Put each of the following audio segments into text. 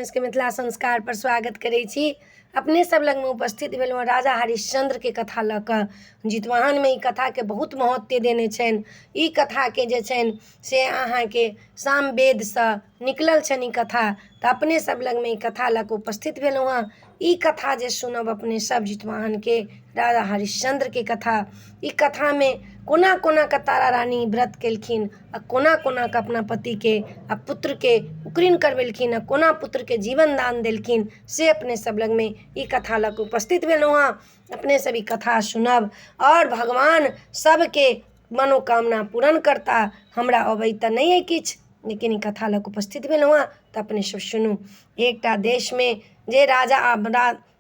अपने सबके मिथिला संस्कारपर स्वागत करै छी। अपने सब लगमे उपस्थित भेलहुँ हँ राजा हरिश्चन्द्रके कथा लऽ कऽ। जितवाहनमे ई कथाके बहुत महत्व देने छनि। ई कथाके जे छनि से अहाँके सामवेदसँ निकलल छनि ई कथा। तऽ अपने सब लगमे ई कथा लऽ कऽ उपस्थित भेलहुँ हँ। ई कथा जे सुनब अपने सब जितवाहनके राजा हरिश्चन्द्रके कथा, ई कथामे कोना कोना कऽ तारा रानी व्रत केलखिन आ कोना कोना कऽ अपना पतिके आ पुत्रके उकरीन करबेलखिन आ कोना पुत्रके जीवन दान देलखिन, से अपने सब लगमे ई कथा लऽ कऽ उपस्थित भेलहुँ हँ। अपने सब ई कथा सुनब आओर भगवान सबके मनोकामना पूरण करता। हमरा अबै तऽ नहि अइ किछु, लेकिन ई कथा लऽ कऽ उपस्थित भेलहुँ हँ, तऽ अपने सब सुनू। एकटा देशमे जे राजा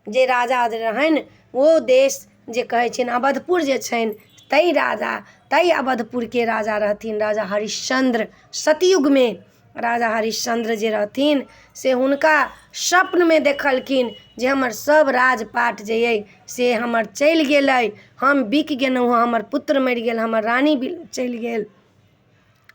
जे राजा रहनि, ओ देश जे कहै छनि अवधपुर जे छनि, ताहि राजा ताहि अवधपुरके राजा रहथिन राजा हरिश्चन्द्र। सतयुगमे राजा हरिश्चन्द्र जे रहथिन से हुनका स्वप्नमे देखलखिन जे हमर सभ राजपाट जे अइ से हमर चलि गेलै, हम बिक गेलहुँ हँ, हमर पुत्र मरि गेल, हमर रानी चलि गेल।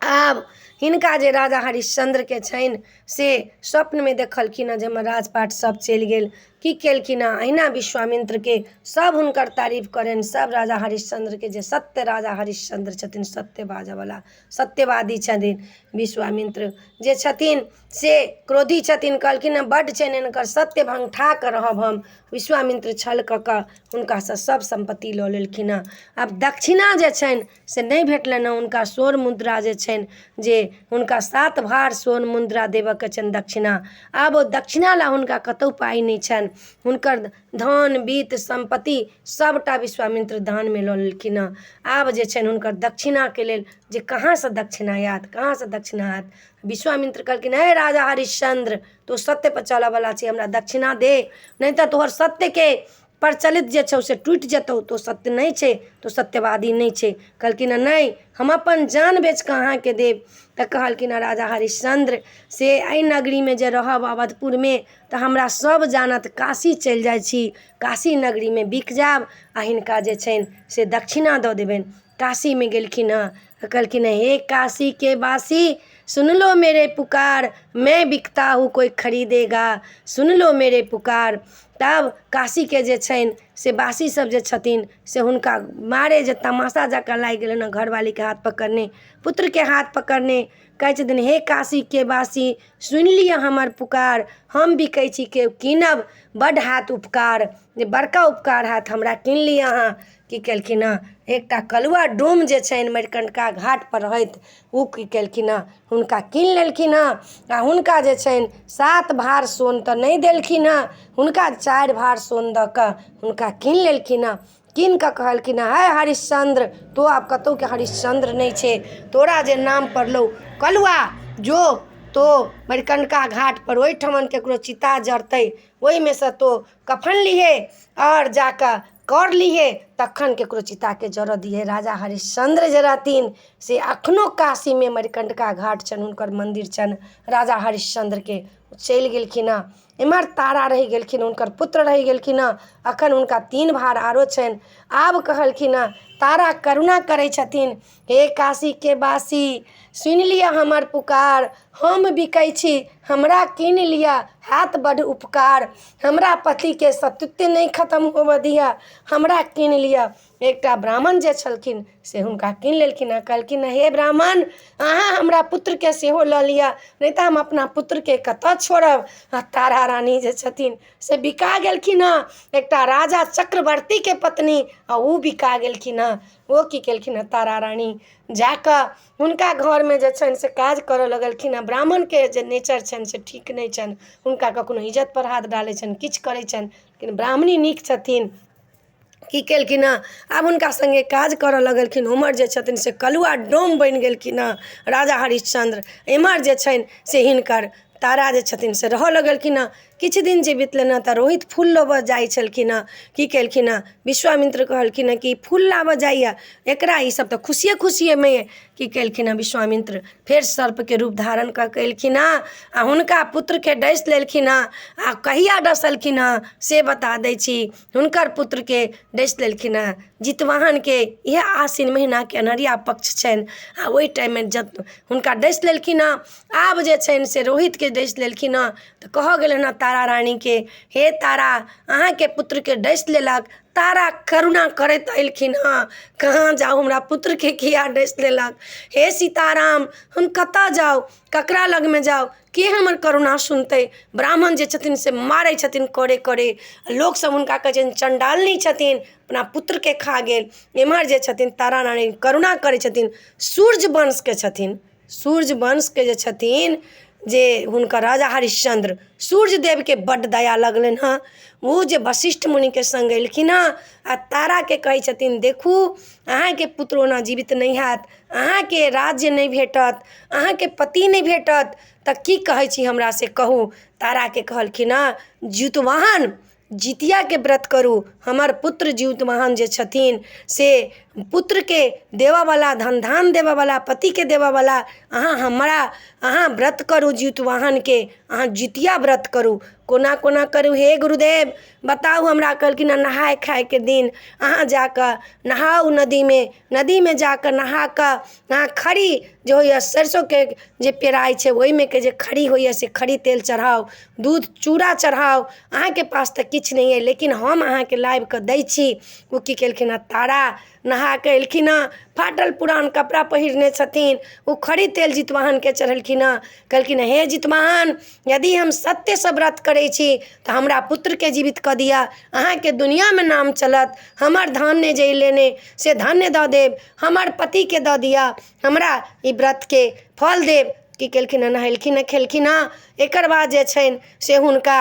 आब हिनका जे राजा हरिश्चन्द्रके छनि से स्वप्नमे देखलखिन हँ जे हमर राजपाट सभ चलि गेल। की केलखिन हँ, अहिना विश्वामित्रके सभ हुनकर तारीफ करनि, सभ राजा हरिश्चन्द्रके, जे सत्य राजा हरिश्चन्द्र छथिन, सत्य बाजऽवला सत्यवादी छथिन। विश्वामित्र जे छथिन से क्रोधी छथिन, कहलखिन हँ बड्ड छनि हिनकर सत्य, भङ्गठा कऽ रहब हम। विश्वामित्र छल कऽ कऽ हुनकासँ सभ सम्पत्ति लऽ लेलखिन हँ। आब दक्षिणा जे छनि से नहि भेटलनि हँ हुनका। स्वर्ण मुद्रा जे छनि, जे हुनका 7 भार स्वर्ण मुद्रा देबऽके छनि दक्षिणा, आब ओ दक्षिणा लए हुनका कतहु पाइ नहि छनि। हुनकर धन वित्त सम्पत्ति सभटा विश्वामित्र दानमे लऽ लेलखिन हँ। आब जे छनि हुनकर दक्षिणाके लेल जे कहाँसँ दक्षिणा आयत, कहाँसँ दक्षिणा आयत? विश्वामित्र कहलखिन, हे राजा हरिश्चन्द्र, तू सत्यपर चलऽवला छी, हमरा दक्षिणा दे, नहि तऽ तोहर सत्यके प्रचलित जे छौ से टूटि जेतौ, तो सत्य नहि छै, तो सत्यवादी नहि छै। कहलखिन हँ, नहि, हम अपन जान बेचि कऽ अहाँके देब। तऽ कहलखिन हँ राजा हरिश्चन्द्र से एहि नगरीमे जे रहब अवधपुरमे तऽ हमरा सभ जानत, काशी चलि जाइ छी, काशी नगरीमे बिक जायब आ हिनका जे छनि से दक्षिणा दऽ देबनि। काशीमे गेलखिन हँ, कहलखिन, हे काशीके वासी, सुन लो मेरे पुकार, मैं बिकता हूँ कोइ खरीदेगा, सुन लो मेरे पुकार। तब काशीके जे छनि से बासी सब जे छथिन से हुनका मारे जे तमाशा जकाँ लागि गेलनि हँ, घरवालीके हाथ पकड़ने, पुत्रके हाथ पकड़ने कहै छथिन, हे काशीके वासी, सुनि लिअ हमर पुकार, हम बिकै छी, केओ कीनब, बड्ड हैत उपकार, जे बड़का उपकार हैत, हमरा कीन लिअ अहाँ। की केलखिन हँ, एकटा कलुआ डोम जे छनि मरिकण्डका घाटपर रहैत, ओ की केलखिन हँ, हुनका कीन लेलखिन हँ। आ हुनका जे छनि 7 भार सोन तऽ नहि देलखिन हँ, हुनका 4 भार सोन दऽ कऽ हुनका कीन लेलखिन हँ। कीन कऽ कहलखिन हँ, हे हरिश्चन्द्र, तोँ आब कतहुके हरिश्चन्द्र नहि छै, तोरा जे नाम पड़लौ कलुआ, जो तो मरिकण्डका घाटपर ओहिठमन ककरो चिता जरतै, ओहिमे सँ तोँ कफन लिहे आओर जा कऽ कर लिहे, तखन ककरो चिताके जरऽ दिहे। राजा हरिश्चन्द्र जे रहथिन से एखनो काशीमे मरिकण्डका घाट छनि, हुनकर मन्दिर छनि राजा हरिश्चन्द्रके। चलि गेलखिन हँ। एम्हर तारा रहि गेलखिन, हुनकर पुत्र रहि गेलखिन हँ, एखन हुनका 3 भार आरो छनि। आब कहलखिन हँ, तारा करुणा करै छथिन, हे काशीके वासी, सुनि लिअ हमर पुकार, हम बिकै छी, हमरा कीन लिअ, हैत बड्ड उपकार, हमरा पतिके सतीत्व नहि खतम होबऽ दिअ, हमरा कीन लिअ। एकटा ब्राह्मण जे छलखिन से हुनका कीन लेलखिन हँ। कहलखिन, हे ब्राह्मण, अहाँ हमरा पुत्रके सेहो लऽ लिअ, नहि तऽ हम अपना पुत्रके कतऽ छोड़ब? आ तारा रानी जे छथिन से बिका गेलखिन हँ, एकटा राजा चक्रवर्तीके पत्नी, आ ओ बिका गेलखिन हँ। ओ की केलखिन हँ, तारा रानी जा कऽ हुनका घरमे जे छनि से काज करऽ लगलखिन हँ। ब्राह्मणके जे नेचर छनि से ठीक नहि छनि, हुनका कखनो इज्जतपर हाथ डालै छनि, किछु करै छनि, लेकिन ब्राह्मणी नीक छथिन। की केलखिन हँ, आब हुनका सङ्गे काज करऽ लगलखिन। उम्हर जे छथिन से कलुआ डोम बनि गेलखिन हँ राजा हरिश्चन्द्र, एम्हर जे छनि से हिनकर तारा जे छथिन से रहऽ लगलखिन हँ। किछु दिन जे बितलनि हँ तऽ रोहित फूल लेबऽ जाइ छलखिन हँ। की केलखिन हँ, विश्वामित्र कहलखिन हँ कि फूल लाबऽ जाइए, एकरा ईसभ तऽ खुशिए खुशिएमे। की केलखिन हँ विश्वामित्र, फेर सर्पके रूप धारण कऽ कऽ एलखिन हँ आ हुनका पुत्रके डसि लेलखिन हँ। आ कहिया डसलखिन हँ से बता दै छी। हुनकर पुत्रके डसि लेलखिन हँ जितवाहनके इएह आसिन महिनाके अन्हरिया पक्ष छनि, आ ओहि टाइममे जब हुनका डसि लेलखिन हँ, आब जे छनि से रोहितके पुत्रके डसि लेलखिन हँ। तऽ कहऽ गेलनि हँ तारा रानीके, हे तारा, अहाँके पुत्रके डसि लेलक। तारा करुणा करैत एलखिन हँ, कहाँ जाउ, हमरा पुत्रके किया डसि लेलक? हे सीताराम, हम कतऽ जाउ, ककरा लगमे जाउ, के हमर करुणा सुनतै? ब्राह्मण जे छथिन से मारै छथिन करे करे, लोकसब हुनका कहै छथिन चण्डालिनी छथिन, अपना पुत्रके खा गेल। एम्हर जे छथिन तारा रानी करुणा करै छथिन। सूर्य वंशके छथिन, सूर्य वंशके जे छथिन जे हुनकर राजा हरिश्चन्द्र, सूर्य देवके बड्ड दया लगलनि हँ। ओ जे वशिष्ठ मुनिके सङ्ग एलखिन हँ आ ताराके कहै छथिन, देखू, अहाँके पुत्र ओना जीवित नहि हैत, अहाँके राज्य नहि भेटत, अहाँके पति नहि भेटत, तऽ की कहै छी हमरा से कहू। ताराके कहलखिन हँ, जितवाहन जितियाके व्रत करू। हमर पुत्र जितवाहन जे छथिन से पुत्रके देबऽवला, धन धान देबऽवला, पतिके देबऽवला, अहाँ हमरा अहाँ व्रत करू जितवाहनके, अहाँ जितिया व्रत करू। कोना कोना करू हे गुरुदेव, बताउ हमरा? कहलखिन हँ, नहाय खायके दिन अहाँ जाकऽ नहाउ नदीमे, नदीमे जाकऽ नहा कऽ अहाँ खरी जे होइए, सरिसोके जे पेराइ छै, ओहिमे के जे खरी होइए से खरी तेल चढ़ाउ, दूध चूड़ा चढ़ाउ। अहाँके पास तऽ किछु नहि अइ, लेकिन हम अहाँके लाबिकऽ दै छी। ओ की केलखिन हँ, तारा नहा कऽ एलखिन हँ, फाटल पुरान कपड़ा पहिरने छथिन। ओ खरी तेल जितवाहनके चढ़ेलखिन हँ। कहलखिन, हे जितवाहन, यदि हम सत्यसँ व्रत करै छी तऽ हमरा पुत्रके जीवित कऽ दिअ, अहाँके दुनिआँमे नाम चलत। हमर धान्य जे लेने से धान्य दऽ देब, हमर पतिके दऽ दिअ, हमरा ई व्रतके फल देब। की केलखिन हँ, नहेलखिन हँ, खेलखिन हँ। एकर बाद जे छनि से हुनका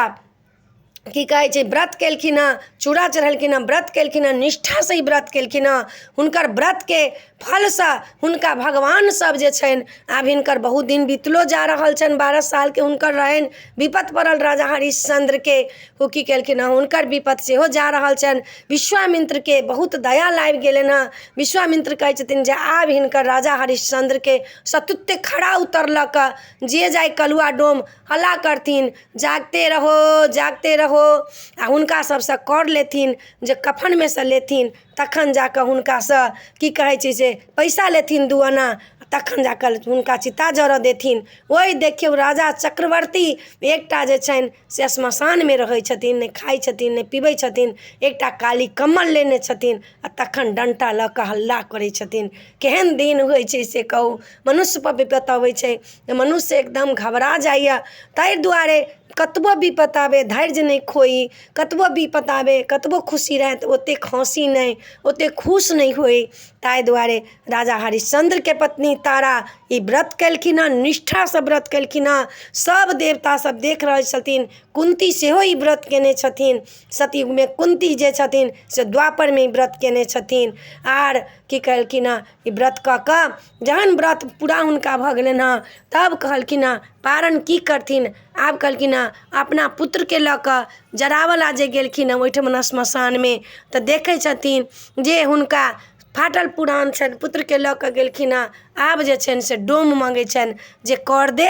की कहै छै, व्रत केलखिन हँ, चूड़ा चढ़ेलखिन हँ, व्रत केलखिन हँ, निष्ठासँ ई व्रत केलखिन हँ। हुनकर व्रतके फलसँ हुनका भगवान सब जे छनि, आब हिनकर बहुत दिन बितलो जा रहल छनि, 12 सालके हुनकर रहनि विपत पड़ल राजा हरिश्चन्द्रके। ओ की केलखिन हँ, हुनकर विपत सेहो जा रहल छनि। विश्वामित्रके बहुत दया लागि गेलनि हँ। विश्वामित्र कहै छथिन जे आब हिनकर राजा हरिश्चन्द्रके सतुत्य खड़ा उतरलक, जे जाय कलुआ डोम हल्ला करथिन, जागते रहो, जागते रहो, आ हुनका सबसँ कर लेथिन, जे कफनमे सँ लेथिन, तखन जा कऽ हुनकासँ की कहै छै से पैसा लेथिन 2 आना, तखन जा कऽ हुनका चिता जरऽ देथिन। ओहि देखियौ, राजा चक्रवर्ती एकटा जे छनि से श्मशानमे रहै छथिन, नहि खाइ छथिन, नहि पीबै छथिन, एकटा काली कम्बल लेने छथिन आ तखन डण्टा लऽ कऽ हल्ला करै छथिन। केहन दिन होइ छै से कहू? मनुष्यपर विपत्ति अबै छै तऽ मनुष्य एकदम घबरा जाइए। ताहि दुआरे कतबो विपत्ति आबै, धैर्य नहि खोइ। कतबो विपत्ति आबै, कतबो खुशी रहै तऽ ओतेक हँसी नहि, ओतेक खुश नहि होइ। ताहि दुआरे राजा हरिश्चन्द्रके पत्नी तारा ई व्रत केलखिन हँ, निष्ठासँ व्रत केलखिन हँ। सभ देवता सभ देख रहल छथिन। कुन्ती सेहो ई व्रत केने छथिन। सतयुगमे कुन्ती जे छथिन से द्वापरमे ई व्रत केने छथिन। आर की कहलखिन हँ, ई व्रत कऽ कऽ जहन व्रत पूरा हुनका भऽ गेलनि हँ, तब कहलखिन हँ पारण की करथिन आब? कहलखिन हँ, अपना पुत्रके लऽ कऽ जराबऽ जे गेलखिन हँ ओहिठमन श्मशानमे, तऽ देखै छथिन जे हुनका फाटल पुरान छनि। पुत्रके लऽ कऽ गेलखिन हँ। आब जे छनि से डोम मङ्गै छनि जे कर दे।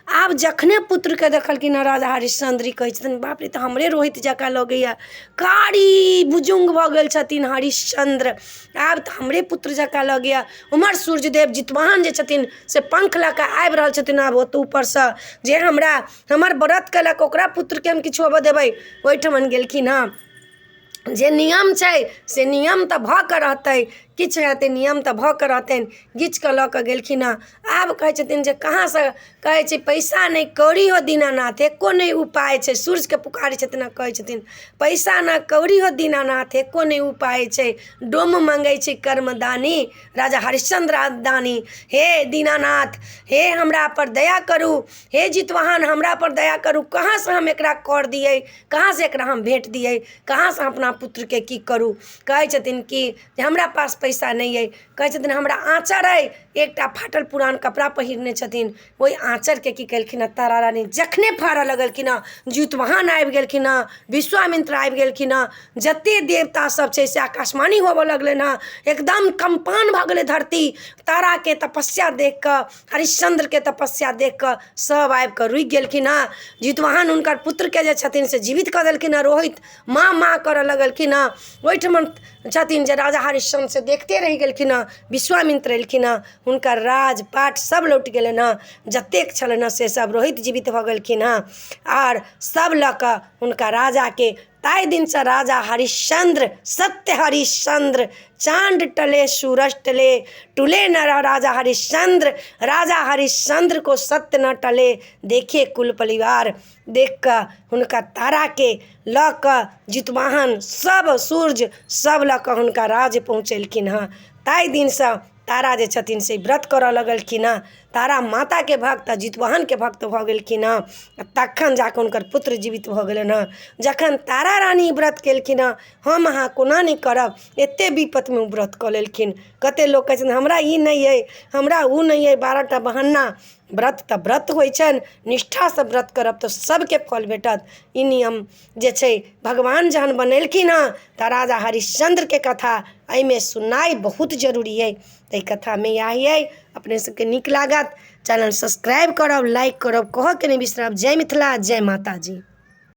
आब जखने पुत्रके देखलखिन हँ राजा हरिश्चन्द्र, ई कहै छथिन, बाप रे, तऽ हमरे रोहित जकाँ लगैए, कारी भुजुंग भऽ गेल छथिन हरिश्चन्द्र, आब तऽ हमरे पुत्र जकाँ लगैए। उम्हर सूर्यदेव जितवाहन जे छथिन से पंख लऽ कऽ आबि रहल छथिन। आब ओतऽ ऊपरसँ जे हमरा हमर व्रत केलक ओकरा पुत्रके हम किछु होबऽ देबै? ओहिठमन गेलखिन हँ। जे नियम छै से नियम तऽ भऽ कऽ रहतै, किछु हेतै, नियम तऽ भऽ कऽ रहतनि। घीच कऽ लऽ कऽ गेलखिन हँ। आब कहै छथिन जे कहाँसँ? कहै छै, पैसा नहि कौड़ी हो दीनानाथ, एको नहि उपाय छै। सूर्यके पुकारै छथिन आ कहै छथिन, पैसा न कौड़ी हो दीनानाथ, एको नहि उपाय छै, डोम मङ्गै छै कर्मदानी राजा हरिश्चन्द्र दानी। हे दीनानाथ, हे हमरा पर दया करू, हे जितवाहन, हमरा पर दया करू। कहाँसँ हम एकरा कर दियै? कहाँसँ एकरा हम भेंट दियै? कहाँसँ अपना पुत्रके की करू? कहै छथिन कि जे हमरा पास पैसा नहि अइ। कहै छथिन, हमरा आँचर अइ एकटा, फाटल पुरान कपड़ा पहिरने छथिन। ओहि आँचरके की केलखिन हँ तारा रानी? जखने फाड़ऽ लगलखिन हँ, जितवाहन आबि गेलखिन हँ, विश्वामित्र आबि गेलखिन हँ, जते देवता सब छै से आकाशवाणी होबऽ लगलनि हँ। एकदम कम्पान भऽ गेलै धरती। ताराके तपस्या देख कऽ, हरिश्चन्द्रके तपस्या देख कऽ सब आबि कऽ रुकि गेलखिन हँ। जितवाहन हुनकर पुत्रके जे छथिन से जीवित कऽ देलखिन हँ। रोहित माँ माँ करऽ लगलखिन हँ। ओहिठमन छथिन जे राजा हरिश्चन्द्र से देखते रहि गेलखिन हँ। विश्वामित्र एलखिन हँ, हुनकर राजपाट सब लौट गेलनि हँ, जतेक छलनि हँ से सब। रोहित जीवित भऽ गेलखिन हँ आओर सब लऽ कऽ हुनका राजाके। ताहि दिनसँ राजा हरिश्चन्द्र, सत्य हरिश्चन्द्र, चाँद टले सूरज टले, टुले न राजा हरिश्चन्द्र, राजा हरिश्चन्द्र को सत्य न टले। देखे कुल परिवार देख कऽ हुनका ताराके लऽ कऽ जितवाहन सब, सूर्य सब लऽ कऽ हुनका राज्य पहुँचेलखिन हँ। ताहि दिनसँ तारा जे छथिन से व्रत करऽ लगलखिन हँ। तारा माताके भक्त आ जितवाहनके भक्त भऽ गेलखिन हँ, आ तखन जाकऽ हुनकर पुत्र जीवित भऽ गेलनि हँ, जखन तारा रानी व्रत केलखिन हँ। हम अहाँ कोना नहि करब? एतेक विपतमे ओ व्रत कऽ लेलखिन। कतेक लोक कहै छथिन, हमरा ई नहि अइ, हमरा ओ नहि अइ, 12टा बहाना। व्रत तऽ व्रत होइ छनि। निष्ठासँ व्रत करब तऽ सभके फल भेटत। ई नियम जे छै भगवान जहन बनेलखिन हँ, तऽ राजा हरिश्चन्द्रके कथा एहिमे सुननाइ बहुत जरूरी अइ। ताहि कथामे इएह अइ। अपने सबके नीक लागत, चैनल सब्सक्राइब करब, लाइक करब, कहऽके नहि बिसरब। जय मिथिला, जय माताजी।